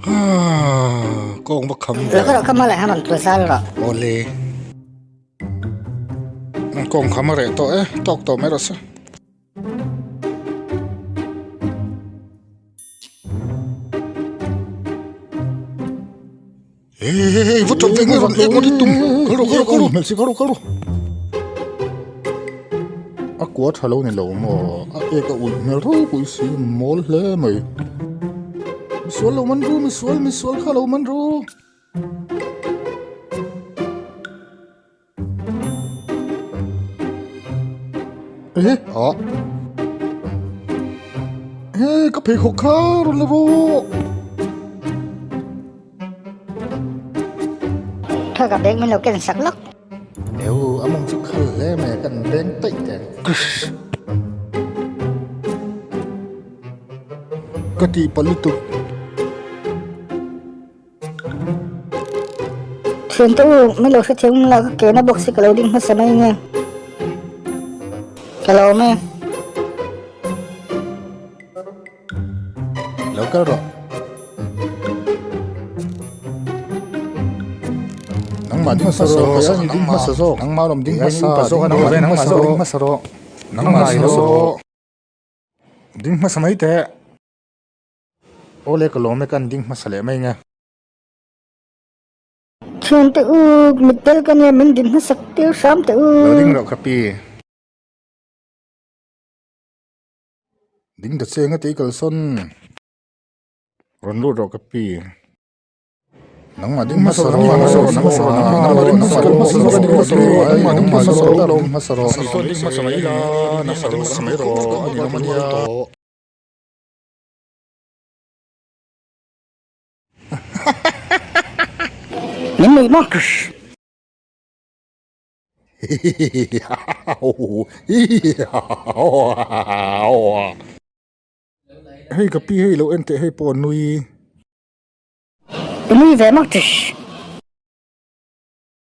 Kawng va kham ve. Lo ka mal ah han tul zal rawh. Awle. Kawng kham a reh tawh e, tawk tawh mai rawh se. Hey hey hey, va chawp ve nge rawn ek ngawt i tum. Kal rawh kal rawh kal rawh, hmelchhe kal rawh kal rawh. A kua tha lo ni lo maw, a ek a uih hmel ropui si, mawl hle mai. Misual lo man ru, misual, misual kha lo man ru. Ehe ah he ka pheikhawk kha rawn la rawh. Thawk a bag min lo ken sak lawk. Eu a mawng chu khal hle mai a kan beng taih teh ang. Ka tihpalh lutuk. Thiante u, min lo hrethiam awm la, ka kehna box hi ka lo ding hmasa mai nge. Ka lo awm e. Lo kal rawh. Nangmah ding hmasa rawh, hei ani ding hmasa zawk. Nangmah lawm ding hmasa, upa zawk a nangmah ding hmasa rawh. Hmasa rawh. Nangmah rawh. Ding hmasa mai teh. Awle ka lawm e kan ding hmasa leh mai nge. Thiante u, mittel ka nia min din hmasak tir hram teh u. Lo ding loh ka pi. Ding ta che nga tei kalsawn. Rawn lut rawh ka pi. Nangmah ding hmasa rawh, nangmah rawh, nangmah rawh, nangmah rawh, nangmah rawh, nangmah ding hmasa rawh, nangmah ding hmasa rawh, ding hmasa rawh, ani chuan ding hmasa mai la, nangmah ding hmasa mai rawh, ani lawm ania. Min nuih maw? Hei ka pi hei lo en teh hei pawh a nui. I nui ve maw?